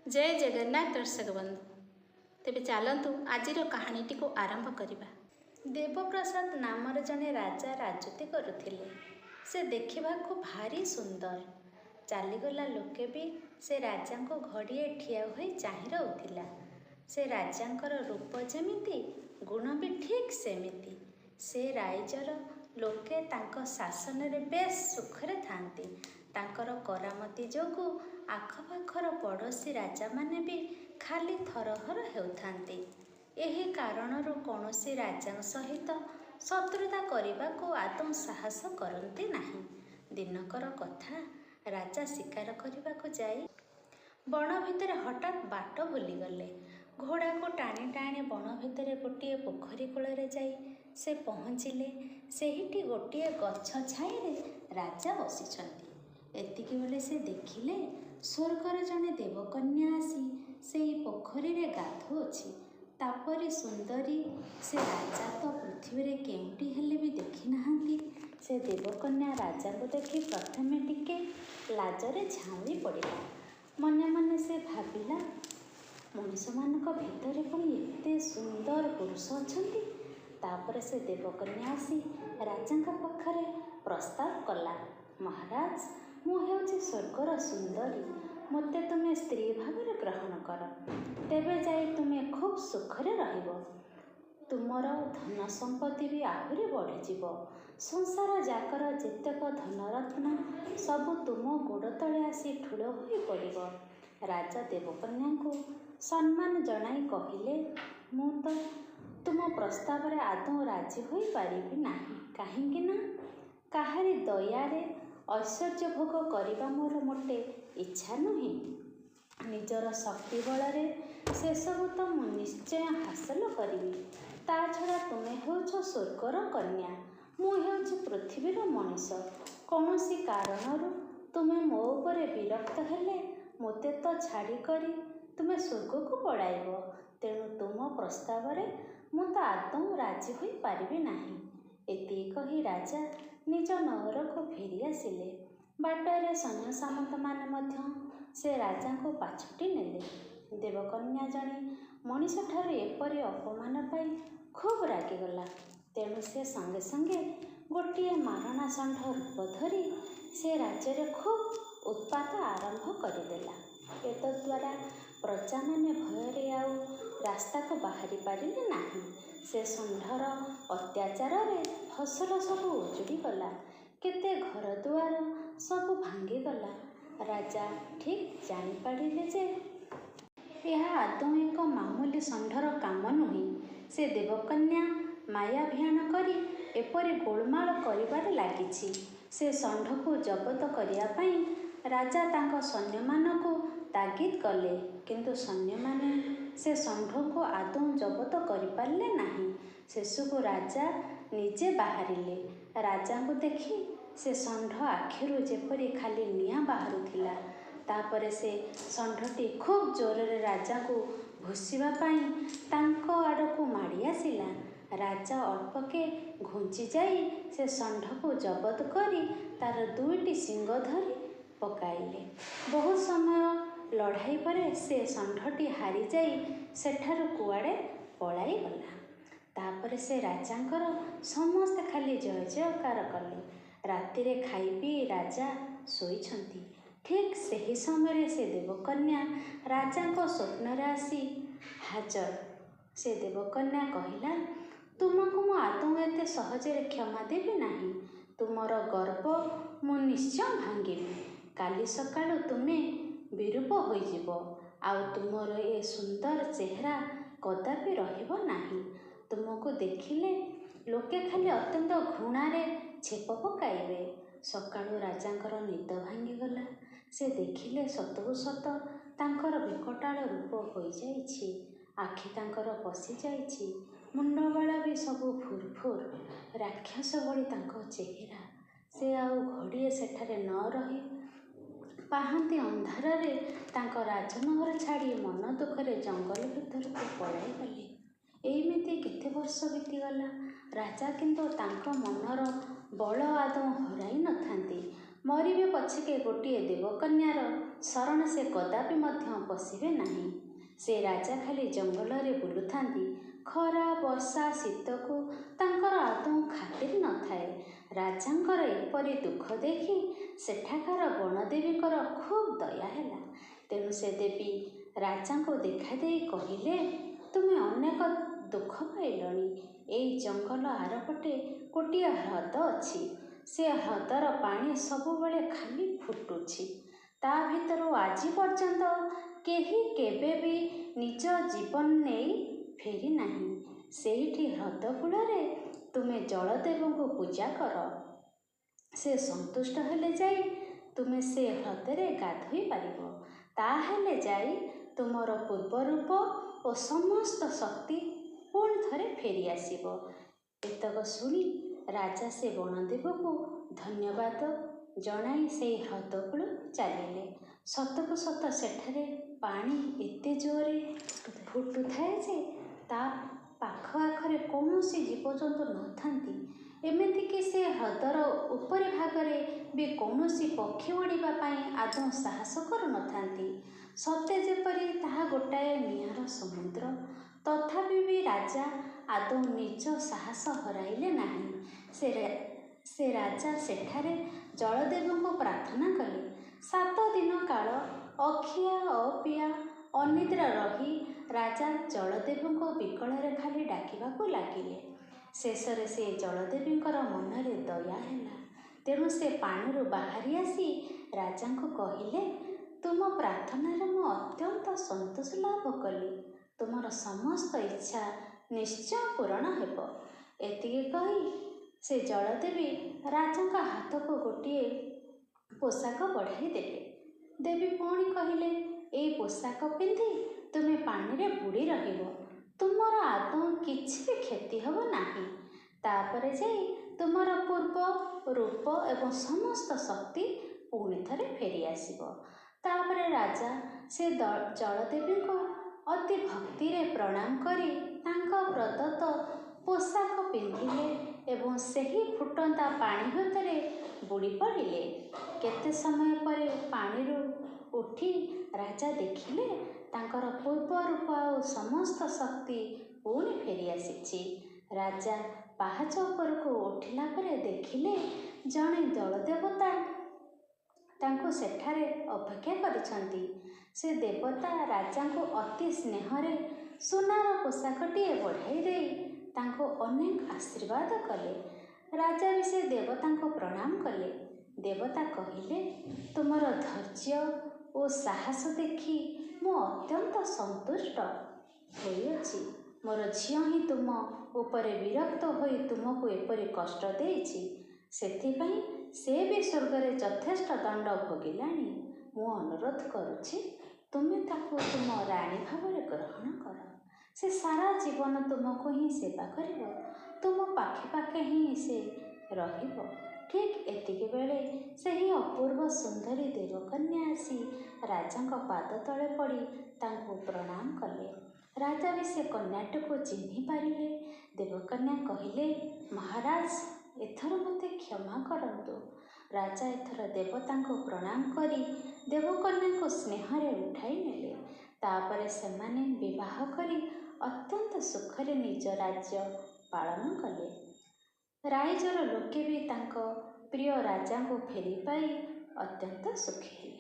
ଜୟ ଜଗନ୍ନାଥ ଦର୍ଶକ ବନ୍ଧୁ, ତେବେ ଚାଲନ୍ତୁ ଆଜିର କାହାଣୀଟିକୁ ଆରମ୍ଭ କରିବା। ଦେବପ୍ରସାଦ ନାମରେ ଜଣେ ରାଜା ରାଜୁତି କରୁଥିଲେ। ସେ ଦେଖିବାକୁ ଭାରି ସୁନ୍ଦର। ଚାଲିଗଲା ଲୋକେ ବି ସେ ରାଜାଙ୍କୁ ଘଡ଼ିଏ ଠିଆ ହୋଇ ଚାହିଁ ରହୁଥିଲା। ସେ ରାଜାଙ୍କର ରୂପ ଯେମିତି, ଗୁଣ ବି ଠିକ୍ ସେମିତି। ସେ ରାଇଜର ଲୋକେ ତାଙ୍କ ଶାସନରେ ବେଶ୍ ସୁଖରେ ଥାନ୍ତି। ତାଙ୍କର କରାମତି ଯୋଗୁଁ ଆଖପାଖର ପଡ଼ୋଶୀ ରାଜାମାନେ ବି ଖାଲି ଥରହର ହେଉଥାନ୍ତି। ଏହି କାରଣରୁ କୌଣସି ରାଜାଙ୍କ ସହିତ ଶତ୍ରୁତା କରିବାକୁ ଆଦୌ ସାହସ କରନ୍ତି ନାହିଁ। ଦିନକର କଥା, ରାଜା ଶିକାର କରିବାକୁ ଯାଇ ବଣ ଭିତରେ ହଠାତ୍ ବାଟ ଭୁଲିଗଲେ। ଘୋଡ଼ାକୁ ଟାଣି ଟାଣି ବଣ ଭିତରେ ଗୋଟିଏ ପୋଖରୀ କୂଳରେ ଯାଇ ସେ ପହଞ୍ଚିଲେ। ସେହିଠି ଗୋଟିଏ ଗଛ ଛାଇରେ ରାଜା ବସିଛନ୍ତି। ଏତିକିବେଳେ ସେ ଦେଖିଲେ, ସ୍ୱର୍ଗର ଜଣେ ଦେବକନ୍ୟା ଆସି ସେଇ ପୋଖରୀରେ ଗାଧୋଉଛି। ତା'ପରି ସୁନ୍ଦରୀ ସେ ରାଜା ତ ପୃଥିବୀରେ କେଉଁଠି ହେଲେ ବି ଦେଖି ନାହାନ୍ତି। ସେ ଦେବକନ୍ୟା ରାଜାଙ୍କୁ ଦେଖି ପ୍ରଥମେ ଟିକେ ଲାଜରେ ଝାଉଁଳି ପଡ଼ିଲା। ମନେ ମନେ ସେ ଭାବିଲା, ମଣିଷମାନଙ୍କ ଭିତରେ ପୁଣି ଏତେ ସୁନ୍ଦର ପୁରୁଷ ଅଛନ୍ତି! ତା'ପରେ ସେ ଦେବକନ୍ୟା ଆସି ରାଜାଙ୍କ ପାଖରେ ପ୍ରସ୍ତାବ କଲା, ମହାରାଜ, ମୁଁ ହେଉଛି ସ୍ୱର୍ଗର ସୁନ୍ଦରୀ। ମୋତେ ତୁମେ ସ୍ତ୍ରୀ ଭାବରେ ଗ୍ରହଣ କର, ତେବେ ଯାଇ ତୁମେ ଖୁବ୍ ସୁଖରେ ରହିବ। ତୁମର ଧନ ସମ୍ପତ୍ତି ବି ଆହୁରି ବଢ଼ିଯିବ। ସଂସାର ଯାକର ଯେତେକ ଧନରତ୍ନ ସବୁ ତୁମ ଗୋଡ଼ ତଳେ ଆସି ଠୁଳ ହୋଇ ପଡ଼ିବ। ରାଜା ଦେବକନ୍ୟାଙ୍କୁ ସମ୍ମାନ ଜଣାଇ କହିଲେ, ମୁଁ ତ ତୁମ ପ୍ରସ୍ତାବରେ ଆଦୌ ରାଜି ହୋଇପାରିବି ନାହିଁ। କାହିଁକି ନା, କାହାରି ଦୟାରେ ଐଶ୍ୱର୍ଯ୍ୟ ଭୋଗ କରିବା ମୋର ମୋଟେ ଇଚ୍ଛା ନୁହେଁ। ନିଜର ଶକ୍ତି ବଳରେ ସେସବୁ ତ ମୁଁ ନିଶ୍ଚୟ ହାସଲ କରିବି। ତା' ଛଡ଼ା ତୁମେ ହେଉଛ ସ୍ୱର୍ଗର କନ୍ୟା, ମୁଁ ହେଉଛି ପୃଥିବୀର ମଣିଷ। କୌଣସି କାରଣରୁ ତୁମେ ମୋ ଉପରେ ବିରକ୍ତ ହେଲେ ମୋତେ ତ ଛାଡ଼ିକରି ତୁମେ ସ୍ୱର୍ଗକୁ ପଳାଇବ। ତେଣୁ ତୁମ ପ୍ରସ୍ତାବରେ ମୁଁ ତ ଆଦୌ ରାଜି ହୋଇପାରିବି ନାହିଁ। ଏତିକି କହି ରାଜା ନିଜ ନଗରକୁ ଫେରିଆସିଲେ। ବାଟରେ ସୈନ୍ୟ ସାମନ୍ତମାନେ ମଧ୍ୟ ସେ ରାଜାଙ୍କୁ ପାଛୋଟି ନେଲେ। ଦେବକନ୍ୟା ଜଣେ ମଣିଷଠାରୁ ଏପରି ଅପମାନ ପାଇ ଖୁବ୍ ରାଗିଗଲା। ତେଣୁ ସେ ସଙ୍ଗେ ସଙ୍ଗେ ଗୋଟିଏ ମାରଣା ଷଣ୍ଢ ରୂପ ଧରି ସେ ରାଜ୍ୟରେ ଖୁବ୍ ଉତ୍ପାତ ଆରମ୍ଭ କରିଦେଲା। ଏତଦ୍ଦ୍ୱାରା ପ୍ରଜାମାନେ ଭୟରେ ଆଉ ରାସ୍ତାକୁ ବାହାରି ପାରିଲେ ନାହିଁ। ସେ ଷଣ୍ଢର ଅତ୍ୟାଚାରରେ ଫସଲ ସବୁ ଉଜୁଡ଼ିଗଲା, କେତେ ଘରଦୁଆର ସବୁ ଭାଙ୍ଗିଗଲା। ରାଜା ଠିକ୍ ଜାଣିପାରିଲେ ଯେ, ଏହା ଆଦୌ ଏକ ମାମୁଲି ଷଣ୍ଢର କାମ ନୁହେଁ। ସେ ଦେବକନ୍ୟା ମାୟାଭିଆଣ କରି ଏପରି ଗୋଳମାଳ କରିବାରେ ଲାଗିଛି। ସେ ଷଣ୍ଢକୁ ଜବତ କରିବା ପାଇଁ ରାଜା ତାଙ୍କ ସୈନ୍ୟମାନଙ୍କୁ ତାଗିଦ କଲେ। କିନ୍ତୁ ସୈନ୍ୟମାନେ ସେ ଷଣ୍ଢକୁ ଆଦୌ ଜବତ କରିପାରିଲେ ନାହିଁ। ଶେଷକୁ ରାଜା ନିଜେ ବାହାରିଲେ। ରାଜାଙ୍କୁ ଦେଖି ସେ ଷଣ୍ଢ ଆଖିରୁ ଯେପରି ଖାଲି ନିଆଁ ବାହାରୁଥିଲା। ତା'ପରେ ସେ ଷଣ୍ଢଟି ଖୁବ୍ ଜୋରରେ ରାଜାଙ୍କୁ ଭୁଷିବା ପାଇଁ ତାଙ୍କ ଆଡ଼କୁ ମାଡ଼ି ଆସିଲା। ରାଜା ଅଳ୍ପକେ ଘୁଞ୍ଚିଯାଇ ସେ ଷଣ୍ଢକୁ ଜବତ କରି ତା'ର ଦୁଇଟି ଶିଙ୍ଗ ଧରି ପକାଇଲେ। ବହୁତ ସମୟ ଲଢ଼ାଇ ପରେ ସେ ଷଣ୍ଢଟି ହାରିଯାଇ ସେଠାରୁ କୁଆଡ଼େ ପଳାଇଗଲା। ତା'ପରେ ସେ ରାଜାଙ୍କର ସମସ୍ତେ ଖାଲି ଜୟ ଜୟକାର କଲେ। ରାତିରେ ଖାଇ ପିଇ ରାଜା ଶୋଇଛନ୍ତି, ଠିକ୍ ସେହି ସମୟରେ ସେ ଦେବକନ୍ୟା ରାଜାଙ୍କ ସ୍ୱପ୍ନରେ ଆସି ହାଜର। ସେ ଦେବକନ୍ୟା କହିଲା, ତୁମକୁ ମୁଁ ଆଦୌ ଏତେ ସହଜରେ କ୍ଷମା ଦେବି ନାହିଁ। ତୁମର ଗର୍ବ ମୁଁ ନିଶ୍ଚୟ ଭାଙ୍ଗିବି। କାଲି ସକାଳୁ ତୁମେ ବିରୂପ ହୋଇଯିବ, ଆଉ ତୁମର ଏ ସୁନ୍ଦର ଚେହେରା କଦାପି ରହିବ ନାହିଁ। ତୁମକୁ ଦେଖିଲେ ଲୋକେ ଖାଲି ଅତ୍ୟନ୍ତ ଘୃଣାରେ ଛେପ ପକାଇବେ। ସକାଳୁ ରାଜାଙ୍କର ନିଦ ଭାଙ୍ଗିଗଲା। ସେ ଦେଖିଲେ, ସତକୁ ସତ ତାଙ୍କର ବିକଟାଳ ରୂପ ହୋଇଯାଇଛି। ଆଖି ତାଙ୍କର ପଶିଯାଇଛି, ମୁଣ୍ଡବାଳ ବି ସବୁ ଫୁରଫୁର। ରାକ୍ଷସ ଭଳି ତାଙ୍କ ଚେହେରା। ସେ ଆଉ ଘଡ଼ିଏ ସେଠାରେ ନ ରହି ପାହାନ୍ତି ଅନ୍ଧାରରେ ତାଙ୍କ ରାଜନଗର ଛାଡ଼ି ମନ ଦୁଃଖରେ ଜଙ୍ଗଲ ଭିତରକୁ ପଳାଇଗଲେ। ଏଇମିତି କେତେ ବର୍ଷ ବିତିଗଲା। ରାଜା କିନ୍ତୁ ତାଙ୍କ ମନର ବଳ ଆଦୌ ହରାଇ ନଥାନ୍ତି। ମରିବେ ପଛକେ ଗୋଟିଏ ଦେବକନ୍ୟାର ଶରଣ ସେ କଦାପି ମଧ୍ୟ ପଶିବେ ନାହିଁ। ସେ ରାଜା ଖାଲି ଜଙ୍ଗଲରେ ବୁଲୁଥାନ୍ତି। ଖରା, ବର୍ଷା, ଶୀତକୁ ତାଙ୍କର ଆଦୌ ଖାତିର ନଥାଏ। ରାଜାଙ୍କର ଏପରି ଦୁଃଖ ଦେଖି ସେଠାକାର ବଣଦେବୀଙ୍କର ଖୁବ୍ ଦୟା ହେଲା। ତେଣୁ ସେ ଦେବୀ ରାଜାଙ୍କୁ ଦେଖାଦେଇ କହିଲେ, ତୁମେ ଅନେକ ଦୁଃଖ ପାଇଲଣି। ଏଇ ଜଙ୍ଗଲ ଆରପଟେ ଗୋଟିଏ ହ୍ରଦ ଅଛି। ସେ ହ୍ରଦର ପାଣି ସବୁବେଳେ ଖାଲି ଫୁଟୁଛି। ତା' ଭିତରୁ ଆଜି ପର୍ଯ୍ୟନ୍ତ କେହି କେବେ ବି ନିଜ ଜୀବନ ନେଇ ଫେରିନାହିଁ। ସେଇଠି ହ୍ରଦ କୂଳରେ ତୁମେ ଜଳଦେବଙ୍କୁ ପୂଜା କର। ସେ ସନ୍ତୁଷ୍ଟ ହେଲେ ଯାଇ ତୁମେ ସେ ହ୍ରଦରେ ଗାଧୋଇ ପାରିବ। ତା'ହେଲେ ଯାଇ ତୁମର ପୂର୍ବ ରୂପ ଓ ସମସ୍ତ ଶକ୍ତି ପୁଣି ଥରେ ଫେରିଆସିବ। ଏତକ ଶୁଣି ରାଜା ସେ ବଣଦେବୀଙ୍କୁ ଧନ୍ୟବାଦ ଜଣାଇ ସେହି ହ୍ରଦ କୂଳକୁ ଚାଲିଲେ। ସତକୁ ସତ ସେଠାରେ ପାଣି ଏତେ ଜୋରରେ ଫୁଟୁଥାଏ ଯେ ତା' ପାଖ ଆଖରେ କୌଣସି ଜୀବଜନ୍ତୁ ନଥାନ୍ତି। ଏମିତିକି ସେ ହ୍ରଦର ଉପରି ଭାଗରେ ବି କୌଣସି ପକ୍ଷୀ ଉଡ଼ିବା ପାଇଁ ଆଦୌ ସାହସ କରୁନଥାନ୍ତି। ସତେ ଯେପରି ତାହା ଗୋଟାଏ ନିଆଁର ସମୁଦ୍ର। ତଥାପି ବି ରାଜା ଆଦୌ ନିଜ ସାହସ ହରାଇଲେ ନାହିଁ। ସେ ରାଜା ସେଠାରେ ଜଳଦେବୀଙ୍କୁ ପ୍ରାର୍ଥନା କଲେ। 7 ଦିନ କାଳ ଅଖିଆ ଅପିଆ ଅନିଦ୍ରା ରହି ରାଜା ଜଳଦେବୀଙ୍କୁ ବିକଳରେ ଖାଲି ଡାକିବାକୁ ଲାଗିଲେ। ଶେଷରେ ସେ ଜଳଦେବୀଙ୍କର ମନରେ ଦୟା ହେଲା। ତେଣୁ ସେ ପାଣିରୁ ବାହାରି ଆସି ରାଜାଙ୍କୁ କହିଲେ, ତୁମ ପ୍ରାର୍ଥନାରେ ମୁଁ ଅତ୍ୟନ୍ତ ସନ୍ତୋଷ ଲାଭ କଲି। ତୁମର ସମସ୍ତ ଇଚ୍ଛା ନିଶ୍ଚୟ ପୂରଣ ହେବ। ଏତିକି କହି ସେ ଜଳଦେବୀ ରାଜାଙ୍କ ହାତକୁ ଗୋଟିଏ ପୋଷାକ ବଢ଼ାଇ ଦେଲେ। ଦେବୀ ପୁଣି କହିଲେ, ଏଇ ପୋଷାକ ପିନ୍ଧି ତୁମେ ପାଣିରେ ବୁଡ଼ି ରହିବ। ତୁମର ଆଦୌ କିଛି ବି କ୍ଷତି ହେବ ନାହିଁ। ତା'ପରେ ଯାଇ ତୁମର ପୂର୍ବ ରୂପ ଏବଂ ସମସ୍ତ ଶକ୍ତି ପୁଣି ଥରେ ଫେରିଆସିବ। ତା'ପରେ ରାଜା ସେ ଜଳଦେବୀଙ୍କୁ ଅତି ଭକ୍ତିରେ ପ୍ରଣାମ କରି ତାଙ୍କ ପ୍ରଦତ୍ତ ପୋଷାକ ପିନ୍ଧିଲେ ଏବଂ ସେହି ଫୁଟନ୍ତା ପାଣି ଭିତରେ ବୁଡ଼ି ପଡ଼ିଲେ। କେତେ ସମୟ ପରେ ପାଣିରୁ ଉଠି ରାଜା ଦେଖିଲେ, ତାଙ୍କର ପୂର୍ବ ରୂପ ଆଉ ସମସ୍ତ ଶକ୍ତି ପୁଣି ଫେରିଆସିଛି। ରାଜା ପାହାଚ ଉପରକୁ ଉଠିଲା ପରେ ଦେଖିଲେ, ଜଣେ ଜଳଦେବତା ତାଙ୍କୁ ସେଠାରେ ଅପେକ୍ଷା କରିଛନ୍ତି। ସେ ଦେବତା ରାଜାଙ୍କୁ ଅତି ସ୍ନେହରେ ସୁନାର ପୋଷାକଟିଏ ବଢ଼ାଇ ଦେଇ ତାଙ୍କୁ ଅନେକ ଆଶୀର୍ବାଦ କଲେ। ରାଜା ବି ସେ ଦେବତାଙ୍କୁ ପ୍ରଣାମ କଲେ। ଦେବତା କହିଲେ, ତୁମର ଧୈର୍ଯ୍ୟ ଓ ସାହସ ଦେଖି ମୁଁ ଅତ୍ୟନ୍ତ ସନ୍ତୁଷ୍ଟ ହୋଇଅଛି। ମୋର ଝିଅ ହିଁ ତୁମ ଉପରେ ବିରକ୍ତ ହୋଇ ତୁମକୁ ଏପରି କଷ୍ଟ ଦେଇଛି। ସେଥିପାଇଁ ସେ ବି ସ୍ୱର୍ଗରେ ଯଥେଷ୍ଟ ଦଣ୍ଡ ଭୋଗିଲାଣି। ମୁଁ ଅନୁରୋଧ କରୁଛି, ତୁମେ ତାକୁ ତୁମ ରାଣୀ ଭାବରେ ଗ୍ରହଣ କର। ସେ ସାରା ଜୀବନ ତୁମକୁ ହିଁ ସେବା କରିବ। ତୁମ ପାଖେ ପାଖେ ହିଁ ସେ ରହିବ। ଠିକ୍ ଏତିକିବେଳେ ସେହି ଅପୂର୍ବ ସୁନ୍ଦରୀ ଦେବକନ୍ୟା ଆସି ରାଜାଙ୍କ ପାଦ ତଳେ ପଡ଼ି ତାଙ୍କୁ ପ୍ରଣାମ କଲେ। ରାଜା ବି ସେ କନ୍ୟାଟିକୁ ଚିହ୍ନି ପାରିଲେ। ଦେବକନ୍ୟା କହିଲେ, ମହାରାଜ, ଏଥର ମୋତେ କ୍ଷମା କରନ୍ତୁ। ରାଜା ଏଥର ଦେବତାଙ୍କୁ ପ୍ରଣାମ କରି ଦେବକନ୍ୟାଙ୍କୁ ସ୍ନେହରେ ଉଠାଇ ନେଲେ। ତା'ପରେ ସେମାନେ ବିବାହ କରି ଅତ୍ୟନ୍ତ ସୁଖରେ ନିଜ ରାଜ୍ୟ ପାଳନ କଲେ। ରାଇଜର ଲୋକେ ବି ତାଙ୍କ ପ୍ରିୟ ରାଜାଙ୍କୁ ଫେରି ପାଇ ଅତ୍ୟନ୍ତ ସୁଖୀ ହେଲେ।